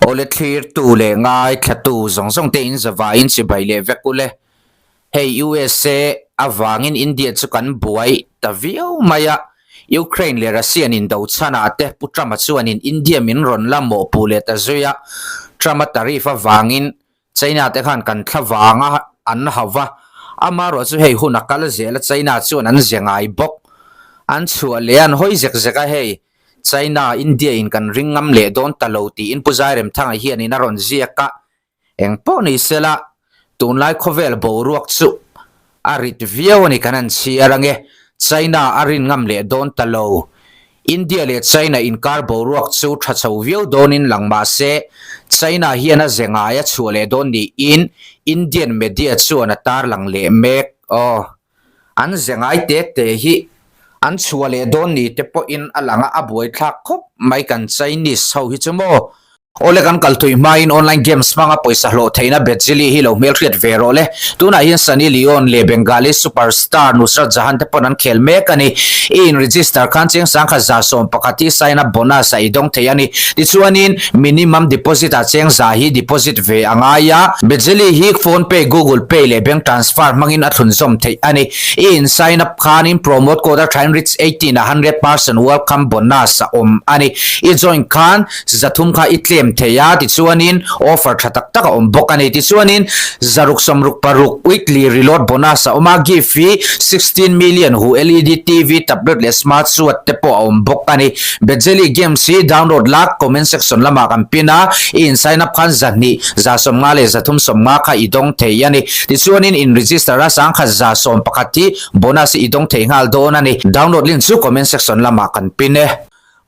Awle thlirtu leh ngaithlatu zawng zawng te in zavaiin chibai leh vek ule. Hei USA avangin India chu kan buai ta viau mai a, Ukraine leh Russia nin do chhanah te Pu Trump-a chuanin India min rawn la mawhpuh leh ta zui a, Trump-a tariff avangin China te khan kan thla vanga an hau va, amaherawh chu hei hun a kal zel a, China chuan an ze ngai bawk. An chhuah leh a, an hawi zek zek a, hei China, India in kan ring ngam leh dawn ta lo tiin Pu Zairemthanga hianin a rawn ziak a, eng pawh ni sela tunlai khawvel boruak chu a rit viau a ni kan han chhiar ange, China a rin ngam leh dawn ta lo. India leh China inkar boruak chu tha chho viau dawnin lang mah se, China hian a ze ngai a chhuah leh dawn niin Indian media chuan a tarlang leh mek. Aw, an ze ngai te te hi an chhuah leh dawn ni te pawhin a lang a, a buaithlak khawp mai kan Chinese ho hi chu maw. Awle kan kal tui hmain online games hmanga pawisa hlawh theihna Bedzili hi lo hmelhriat ve rawh le. Tunah hian Sunny Leone leh Bengali superstar Nusrat Jahan te pawn an khel mek a ni. I in register khan chiang sangkhat 111 hi sign up bonus a i dawng thei a ni. Tichuanin minimum deposit ah cheng za hi deposit ve a ngai a. Bedzili hi phone pay, google pay leh bank transfer hmangin a thlunzawm theih a ni. I in sign up khanin promote code a thainrich 18 a 100% welcome bonus a awm a ni. I join khan 300 kha i tlem thei a, tichuanin offer tha tak tak a awm bawk a ni. Tichuanin 666 weekly reload bonus a awm a, gift hi 16 million hu LED TV, tablet leh smart suat te pawh a awm bawk a ni. Bedzeli games hi download la comment section lamah kan pin a, i in sign up khan 200, 150 leh 350 kha i dawng thei a ni. Tichuanin in register a 1111 hi bonus hi i dawng thei nghal dawn a ni. Download link chu comment section lamah kan pin e.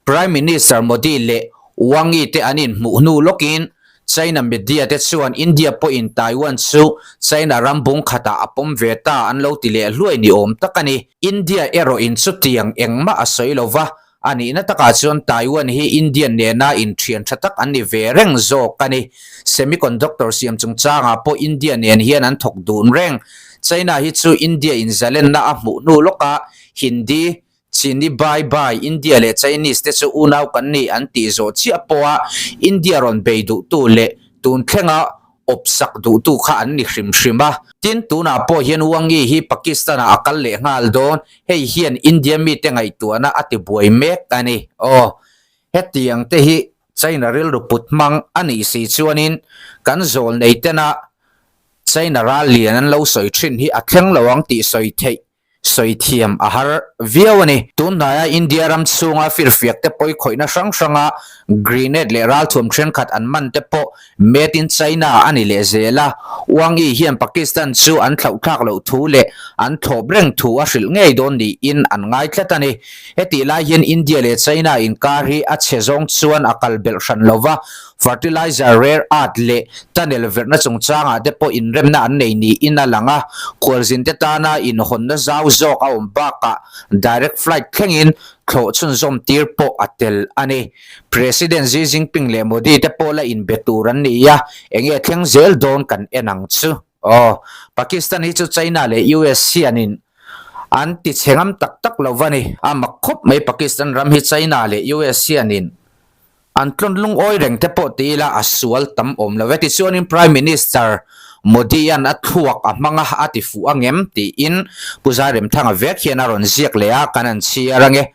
Prime Minister Modi leh Wang Yi te an inhmuh hnu lawkin China media te chuan India pawhin Taiwan chu China ram bung khatah a pawm ve ta an lo ti leh hluai ni awm tak a ni. India erawhin chutiang engmah a sawi lo va, a nihna takah chuan Taiwan hi India nena inthian tha tak an ni ve reng zawk a ni. Semiconductor siam chungchangah pawh India nen hian an thawk dun reng. China hi chu India inzalenna a hmuh hnu lawkah Hindi, Chini bai bai, India leh Chinese te chu unau kan ni an tih zawh chiah pawha India rawn bei duhtu leh tun thlenga awpsak duhtu kha an ni hrim hrim a. Tin, tunah pawh hian Wang Yi hi Pakistan-ah a kal leh nghal dawn, hei hian India mite ngaihtuahna a ti buai mek a ni. Aw, hetiang te hi China rilru put hmang a nih si chuanin kan zawl nei tena China ral lian an lo sawi thin hi a thleng lo ang tih sawi theih sawi thiam a har viau a ni. Tun hnaia India ram chhunga firfiak te pawi khawihna hrang hranga grenade leh ralthuam thenkhat an man te pawh Made in China a ni leh zel a. Wang Yi hian Pakistan chu an thlauhthlak loh thu leh an thlawp reng thu a hrilh ngei dawn niin an ngai tlat a ni. Hetih lai hian India leh China inkar hi a chhe zawng chuan a kal belh hran lo va, Fertilizer, rare earth leh tunnel verhna chungchangah te pawh inremna an nei niin a lang a, khualzinte tana inhawnna zau zawk a awm bakah direct flight thlengin thlawh chhunzawm tir pawh a tel a ni. President Xi Jinping leh Modi te pawh la inbe tur an ni a, enge thleng zel dawn kan en ang chu. Aw, Pakistan hi chu China leh US hianin an ti chhe ngam tak tak lo va ni. A mak khawp mai Pakistan ram hi China leh US hianin An tlawn lungawi reng te pawh ti ila a sual tam awm lo e. Tichuanin Prime Minister Modi-a'n a thluak a hmang a, a ti fuh angem tiin Pu Zairemthanga vek hian a rawn ziak leh a, kan han chhiar ange.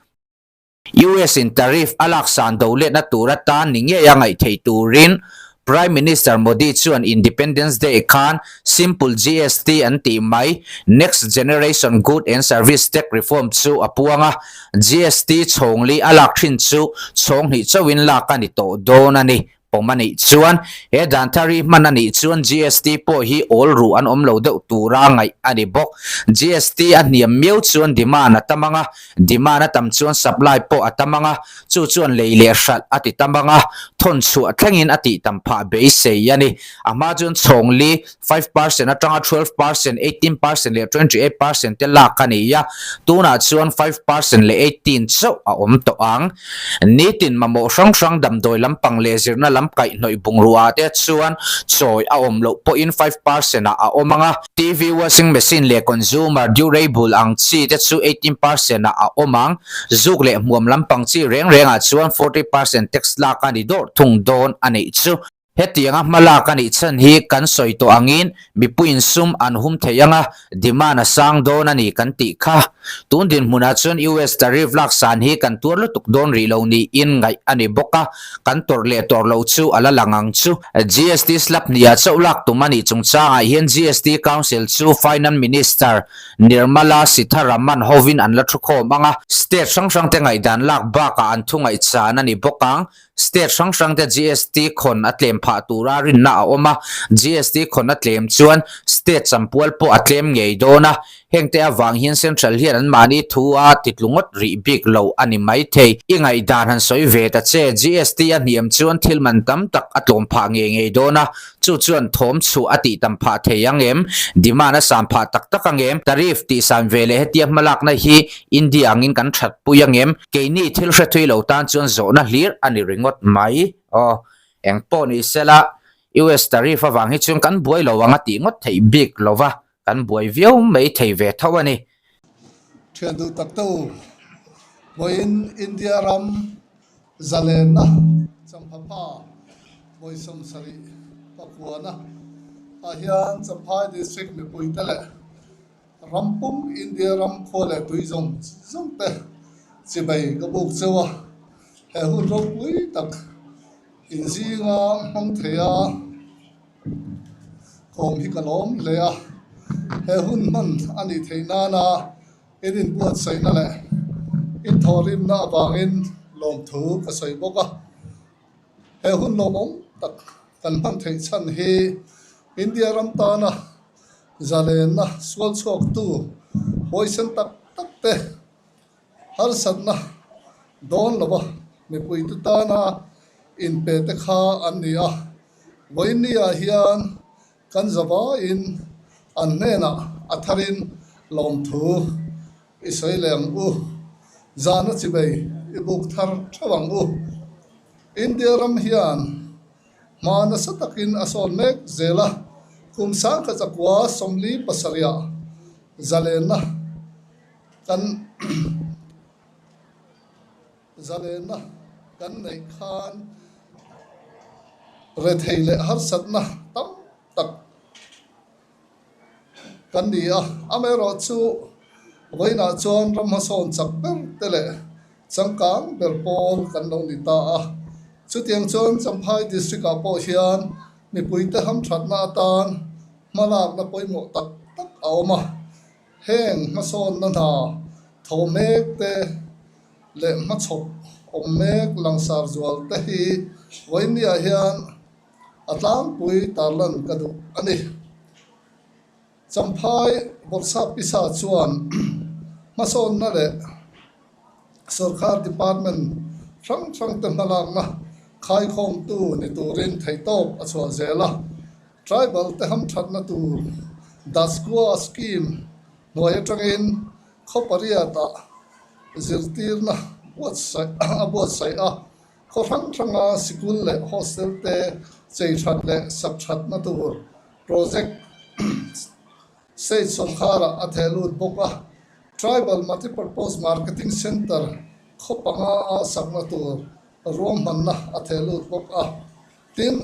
US-in tariff a laksan do letna tur atan ni ngei a ngaih theih turin Prime Minister Modi chuan Independence Day khan Simple GST an tih mai Next Generation Good and Service Tax Reform chu a puang a, GST chhawng li a lak thin chu chhawng hnih chauhin lak a ni tawh dawn a ni. Pawm a nih chuan he dan thar hi hman a nih chuan GST pawh hi awl ruh an awm lo deuh tura ngaih a ni bawk. GST a hniam miau chuan demand a tam ang a, demand a tam chuan supply pawh a tam ang a, chu chuan lei leh hralh a ti tam ang a, thawn chhuah thlengin a tih tam phah beisei a ni. A hma chuan chhawng li 5% atanga 12%, 18% leh 28% te lak a ni a, tunah chuan 5% leh 18 chauh a awm tawh ang. Nitin mamawh hrang hrang damdawi lampang leh zirna lampang. lam kaihhnawih bungrua te chuan chawi a awm loh pawhin 5% ah a awm ang a. TV, washing machine leh consumer durable ang chi te chu 18% ah a awm ang. Zuk leh hmuam lampang chi reng rengah chuan 40% tax lak a ni dawrh thung dawn a nih chu. Hetianga hmalak a nih chhan hi kan sawi tawh angin mipuiin sum an hum thei ang a, demand a sang dawn a ni kan tih kha. Tun dinhmunah chuan US tariff lak san hi kan tuar lutuk dawn rih lo niin ngaih a ni bawk a, kan tawrh leh tawrh loh chu a la lang ang chu. GST slab hniah chauh lak tum a nih chungchangah hian GST Council chu Finance Minister Nirmala Sitharaman hovin an la thukhawm ang a, state hrang hrangte ngaihdan lak bakah an thu ngaihchan a ni bawk ang. State hrang hrangte GST khawn a tlem phah tura rinna a awm a, GST khawn a tlem chuan state champual pawh a tlem ngei dawn a, hengte avang hian Central hian anmahni thu a titlu ngawt rih bik lo a ni maithei. I ngaihdan han sawi ve ta che, GST a hniam chuan thil man tam tak a tlawm phah ngei ngei dawn a, chu chuan thawm chhuah a tih tam phah thei ang em? Demand a san phah tak tak ang em? Tariff tihsan ve leh hetia hmalakna hi India angin kan thatpui ang em? Keini thil hre thui lo tan chuan zawhna hlir a ni ringawt mai. Aw, eng pawh ni sela, US tariff avang hi chuan kan buai lo ang a tih ngawt theih bik lo va, kan buai viau mai thei ve tho a ni. Thian duh tak tu, vawiin India ram zalenna Champhapha vawi 70 pakuana ah hian Champhai District mipuite leh Ram pum India ram khua leh tui zawng zawng te chibai ka buk cheu a, he hun ropui tak inzinga hmang thei a kawm hi ka lawm hle a, he hun hman a nih theih nana in inbuatsaihna leh inthawhrimna avangin lawmthu ka sawi bawk a, he hun lawmawm tak kan hman theih chhan hi India ram tana Zalenna sual chhuaktu huaisen tak tak te harsatna dawn lova mipuite tana inpe te kha an ni a. Vawiinniah hian kan zavaiin an hnenah a tharin lawmthu i sawi leh ang u. Zana chibei i buk thar theuh ang u. India ram hian Hma nasa takin a sawn mek zel a, kum 1947 ah zalenna kan zalenna kan neih khan rethei leh harsatna tam tak kan ni a, amaherawhchu vawiinah chuan ram hmasawn chak ber te leh changkang ber pawl kan lo ni ta a. Chutiang chuan Champhai District ah pawh hian mipuite hamthatna atan hmalakna pawimawh tak tak a awm a, heng hmasawnna hna tho mek te leh hmachhawp awm mek langsar zual te hi vawiinniah hian A tlangpui tarlan ka duh a ni. Champhai Bawrhsap Pisa chuan hmasawnna leh sorkar department hrang hrangte hmalakna khaikhawmtu ni turin theihtawp a chhuah zel a. Tribal te hamthatna tur Dasgua scheme hnuai atangin khaw pariatah zirtirna a buatsaih a. Khaw hrang hranga sikul leh hostel te chei that leh sak thatna tur project state sawrkharah a theh lut bawk a. Tribal Multipurpose Marketing Centre khaw panga a sakna tur ruahmanna a theh lut bawk a. Tin,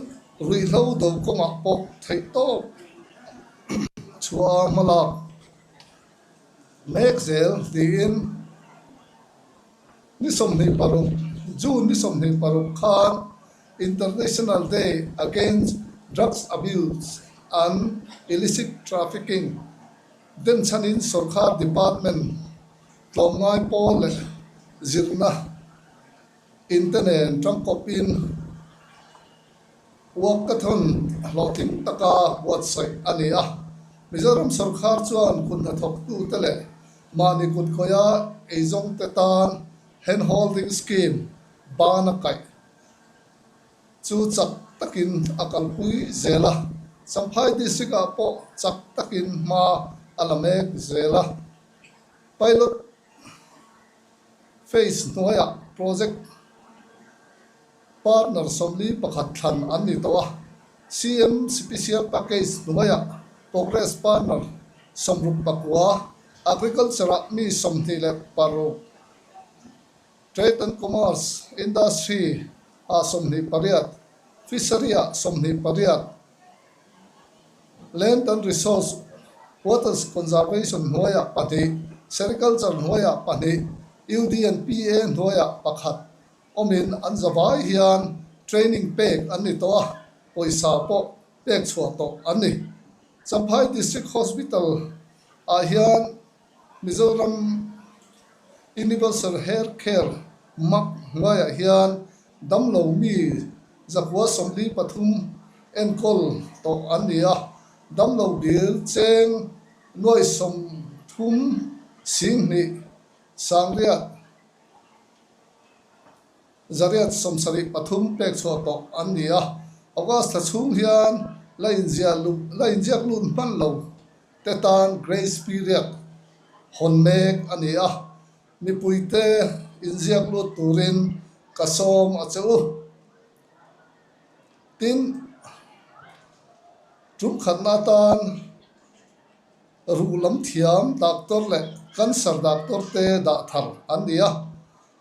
ruihhlo do kawngah pawh theihtawp chhuah a hmalak mek zel tiin, Ni 26, June ni 26 khan International Day Against Drugs Abuse and Illicit Trafficking denchhanin sorkar department tlawmngai pawl leh zirna inte nen tangkawpin Walkathon hlawhtling taka buatsaih a ni a. Mizoram sorkar chuan kut hnathawktute leh mahni kut khawia eizawngte tan hand holding scheme ban a kaih chu chak takin a kalpui zel a. Champhai District ah pawh chak takin hma a la mek zel a. Pilot phase hnuaiah project. Partner 41 thlan an ni tawh a, CM Special Package hnuaiah Progress Partner 69, Agriculture-ah mi 26, Trade and Commerce, Industry, ah 28, Fishery ah 28, Land and Resource, Waters Conservation hnuaiah pahnih, Sericulture hnuaiah pahnih, UD and PA hnuaiah pakhat awmin an zavai hian training pek an ni tawh a, pawisa pawh pek chhuah tawh an ni. Champhai District Hospital ah hian Mizoram Universal Health Care mak hnuaiah hian damlo mi 943 enkawl tawh an ni a, damlo bill cheng nuai 30 sing hnih sangriat 873 pek chhuah tawh an ni a. August thla chhung hian la inziak lut hman lo te tan grace period hawn mek a ni a, mipuite inziak lut turin ka sawm a che u. Tin, tum khatna atan ruh lam thiam doctor leh cancer doctor te dah thar an ni a,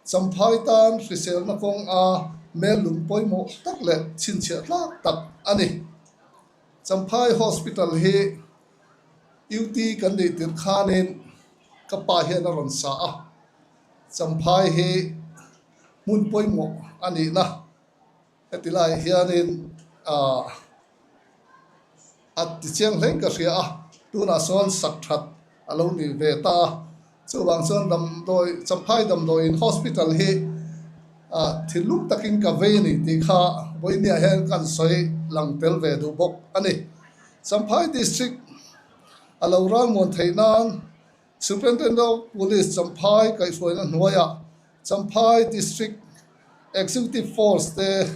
Champhai tan hriselna kawng a mel lung pawimawh tak leh chhinchhiah tlak tak a ni. Champhai Hospital hi UT kan nih tirh khanin ka pa hian a rawn sa a, Champhai hi hmun pawimawh a nihna heti laiah hianin ah a tichiang hle ka hria a, tunah sawn sak that a lo ni ve ta a. Chuvang chuan damdawi, Champhai damdawiin hospital hi thinlung takin ka vei a ni tih kha vawinia hian kan sawi lang tel ve duh bawk a ni. Champhai District a lo ralmuan theih nan Superintendent of Police Champhai kaihhruaina hnuaiah Champhai District Executive Force te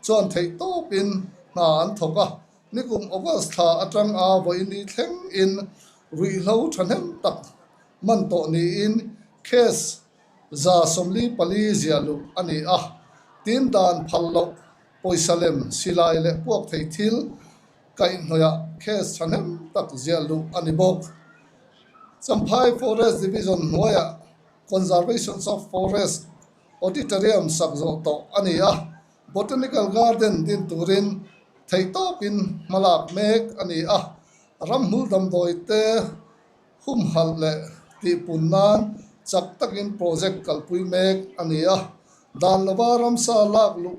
chuan theih tawpin hna an thawk a. Nikum August thla atang a vawiini thleng in ruihhlo thahnem tak man tawh niin case 144 ziah luh a ni a, tin dan phal loh pawisa lem silai leh puak thei thil kaihhnawihah case thahnem tak ziah luh a ni bawk. Champhai Forest Division hnuaiah Conservation of Forest Auditorium sak zawh tawh a ni a, Botanical Garden din turin theihtawpin hmalak mek a ni a, ramhmul damdawi te humhalh leh tihpun nan chak takin project kalpui mek a ni a, dan lova ramsa lak luh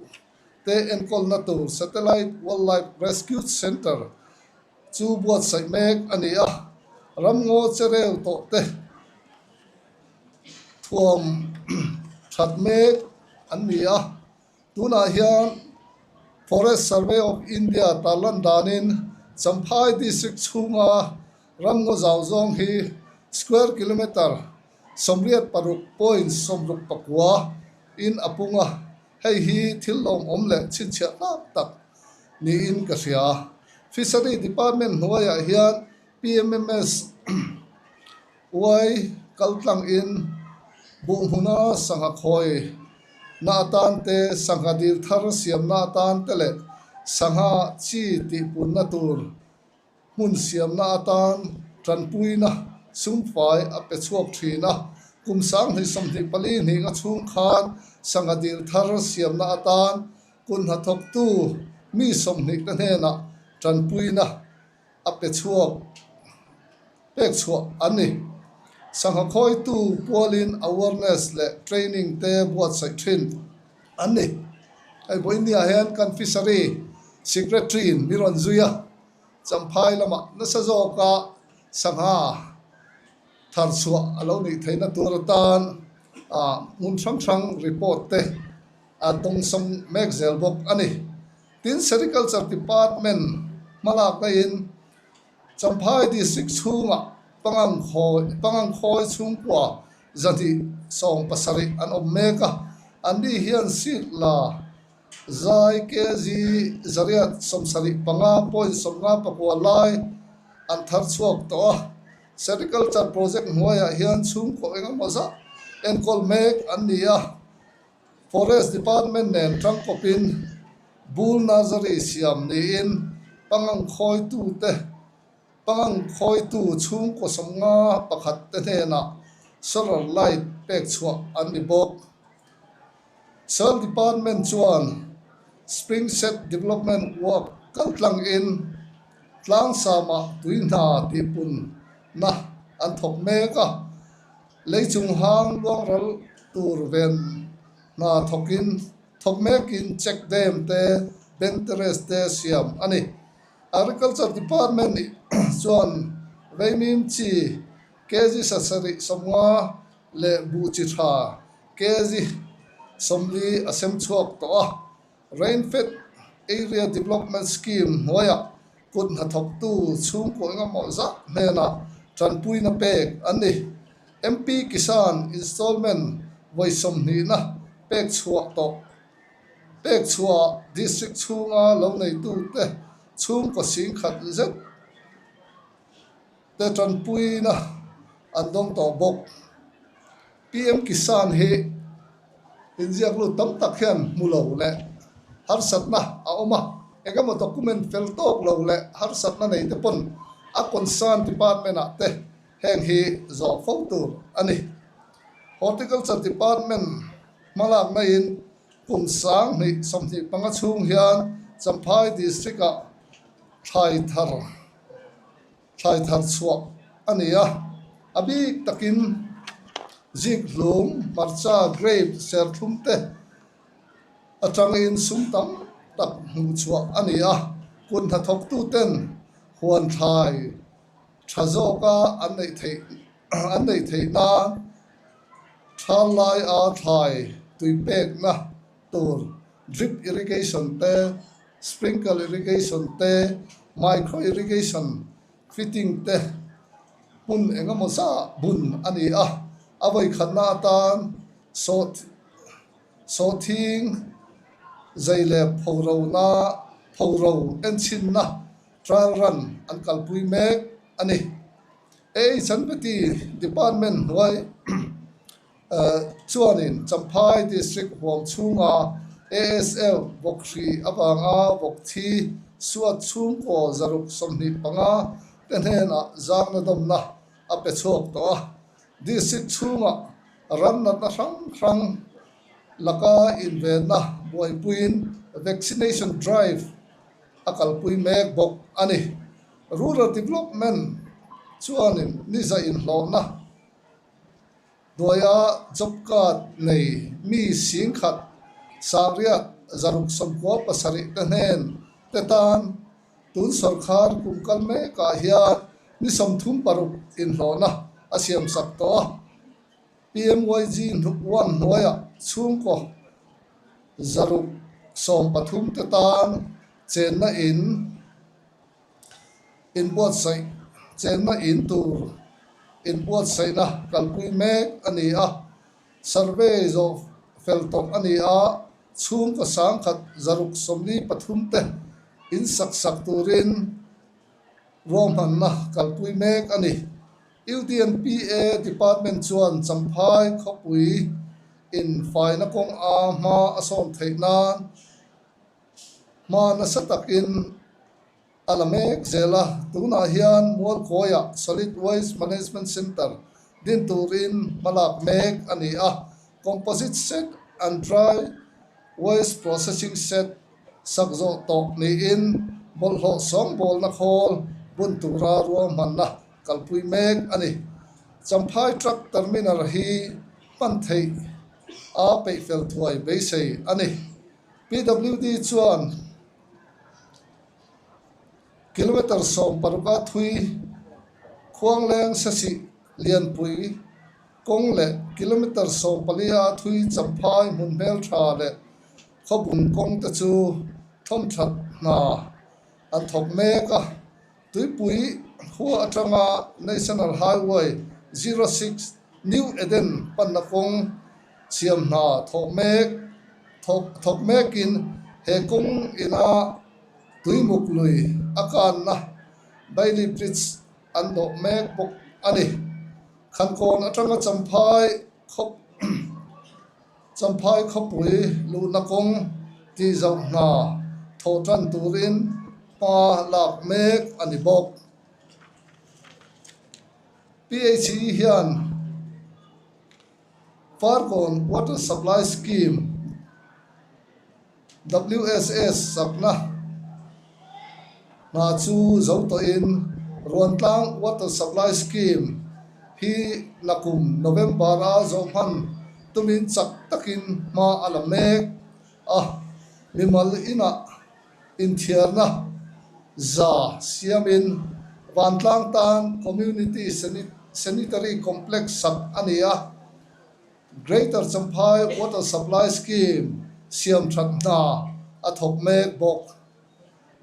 te enkawlna tur Satellite Wildlife Rescue Centre chu buatsaih mek a ni a, ramngaw chereu tawh te thuam that mek an ni a. Tunah hian Forest Survey of India tarlan danin Champhai District chhunga ramngaw zau zawng hi square kilometre 86.69 in a pung a, hei hi thil lawmawm leh chhinchhiah tlak tak niin ka hria. Fishery Department hnuaiah hian PMMS Uai kal tlang in buh hmuna sangha khawi na atan te, sangha dil thar siamna atan te leh sangha chi tihpunna tur hmun siamna atan tanpuina sumfai a pe chhuak thin a. Kum 2024 hninga chhung khan sangha dil thar siamna atan kun hnathawktu mi 20 te hnenah tanpuina a pe chhuak pek chhuah an ni. Sangha khawitu pualin awareness leh training te buatsaih thin an ni. Hei vawinia hian kan fishery secretary in mi rawn zui a, Champhai lamah nasa zawka sangha thar chhuah a lo nih theihna tur atan hmun hrang hrang report te a dawngsawm mek zel bawk a ni. Tin, Sericulture Department hmalak laiin Champhai District chhungah Pangangkhawi chhungkua 270 an awm mek a, anni hian seed la zai kg 875.59 lai an thar chhuak tawh a. Sericulture Project hnuaiah hian chhungkaw engemaw zah enkawl mek an ni a. Forest Department nen tangkawpin Bull Nursery siam niin pangang khawitute pangang khawitu chhungkaw 51 te hnenah solar light pek chhuah an ni bawk. Soil Department chuan Spring Set Development Work kaltlangin tlangsama tui hna tihpunna an thawk mek a, lei chung hang luangral tur ven hna thawkin thawk mekin check dam te, bank terrace te siam a ni. Agriculture Department chuan Veimim chi kg 750 leh buh chi tha kg 40 a sem chhuak tawh a. Rainfed Area Development Scheme hnuaiah kut hnathawktu chhungkaw engemaw zat hnenah tanpuina pek an ni. MP Kisan Installment vawi 20na pek chhuah tawh pek chhuah District chhunga lo neitute chhungkaw 10,000 zet te tanpuina an dawng tawh bawk. PM Kisan hi inziak lut tam tak hian hmu lo leh harsatna a awm a, eng emaw document fel tawk lo leh harsatna nei te pawn a concern department ah te heng hi zawh fo tur a ni. Horticulture department hmalakna in kum 2025 chhung hian Champhai district ah thlai thar thlai thar chhuah a ni a, a bik takin zik hlum, hmarcha, grape, serthlum te atangin sum tam tak hmuh chhuah a ni a, kut hnathawktu ten huan thlai tha zawka an neih theih an neih theih nan thal laia thlai tui pekna tur drip irrigation te, sprinkle irrigation te, micro irrigation fitting te hmun eng emaw zah bun a ni a, a vawikhatna atan sawh sawhthing zai leh phoro na phoro enchhinna trial run an kalpui mek a ni. AHNPT department hnuai Chuanin Champhai District huam chhunga ASL vawkhri avanga vawk thi suat chhungkaw 625 te hnenah zangna dawmna a pe chhuak tawh a. District chhunga ram natna hrang hrang laka invenna buaipuiin vaccination drive a kalpui mek bawk a ni. Rural Development chuanin ni za inhlawhna Hnuaia job card nei mi 10,000 697 te hnen te tan tun sawrkhar kum kal mekah hian ni 36 inhlawhna a siamsak tawh a. PMYG one hnuaiah chhungkaw 613 te tan chenna in Inbuatsaih chenna in tur inbuatsaihna kalpui mek a ni a, survey zawh fel tawh a ni a, chhungkaw 1,643 te in sak sak turin ruahmanna kalpui mek a ni. UDNPA department chuan Champhai khawpui in faina kawng a hma a sawn theih nan Hma nasa takin a la mek zel a, tunah hian Mualkawiah Solid Waste Management Centre din turin hmalak mek a ni a, Composite Set and Dry Waste Processing Set sak zawh tawh niin bawlhhlawh sawngbawlna khawl bun tura ruahmanna kalpui mek a ni. Champhai Truck Terminal hi hman theih a peihfel thuai beisei a ni. PWD chuan kilometre 16 a thui Khuangleng Sesih Lianpui kawng leh kilometre 14 a thui Champhai hmun hmeltha leh Khawbung kawng te chu thawmthat hna an thawk mek a. Tuipui khua atanga National Highway 06 New Eden panna kawng siam hna thawh mek thawk mekin he kawng ina tuimuk lui a kanna Bailey Bridge an dawh mek bawk a ni. Khankawn atanga Champhai khawp. Champhai khawpui luhna kawng tihzauh hna thawh tan turin hma lak mek a ni bawk. PHE hian Farkawn Water Supply Scheme, WSS, sakna hna chu zo tawhin Ruantlang Water Supply Scheme hi nakum November-a zawh hman tumin chak takin hma a la mek a, mimal inah inthiarna za siamin vantlang tan Community Sanitary Complex sak a ni a. Greater Champhai Water Supply Scheme siam that hna a thawk mek bawk.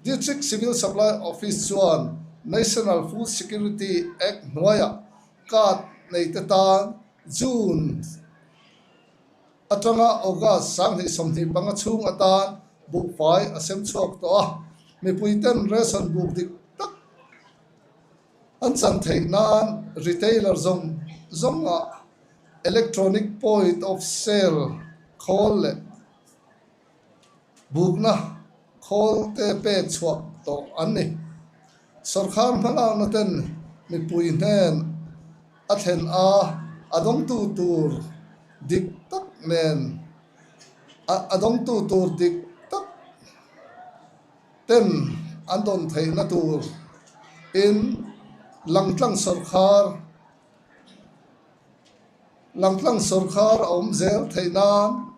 District Civil Supply Office chuan National Food Security Act hnuaiah card neite tan June atanga August 2025 chhung atan buhfai a sem chhuak tawh a, mipuiten ration buk dik tak an chan theih nan retailer zawng zawngah Electronic point of sale khawl leh bukna khawl te pek chhuah tawh an ni. Sawrkar hmalakna ten mipui hnen a thlen a, a dawngtu tur dik tak nen a dawngtu tur dik tak ten an dawn theihna tur in langtlang sawrkar Langtlang sawrkar a awm zel theih nan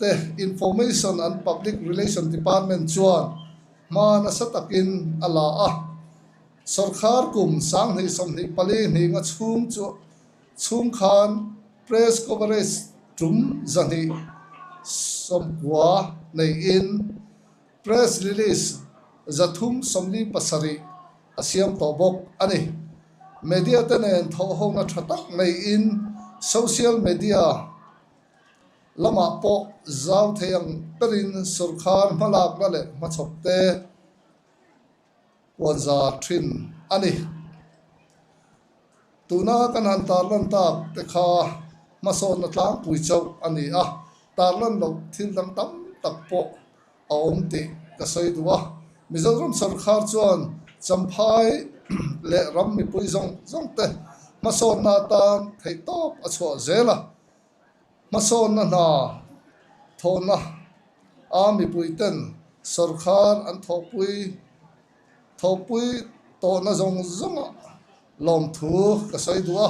te Information and Public Relation Department chuan hma nasa takin a la a. Sawrkar kum 2024 hninga chhung chu chhung khan Press Coverage tum 290 neiin Press Release 347 a siam tawh bawk a ni. Media te nen thawhhona tha tak neiin social media lamah pawh zau thei ang berin sawrkar hmalakna leh hmachhawp te puanzar thin a ni. Tuna kan han tarlan tak te kha hmasawnna tlangpui chauh a ni a, tarlan loh thil dang tam tak pawh a awm tih ka sawi duh a. Mizoram sawrkar chuan Champhai leh ram mipui zawng zawng te hmasawnna atan theihtawp a chhuah zel a. Hmasawnna hna thawhna a mipui ten sawrkar an thawhpui thawhpui tawhna zawng zawngah lawmthu ka sawi duh a.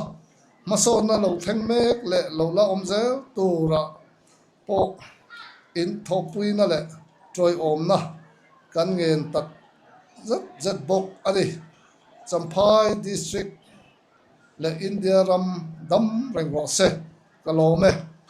Hmasawnna lo thleng mek leh lo la awm zel turah pawh in thawhpuina leh tawiawmna kan ngen tak zet zet bawk a ni. Champhai District leh India ram dam reng rawh se, ka lawm e.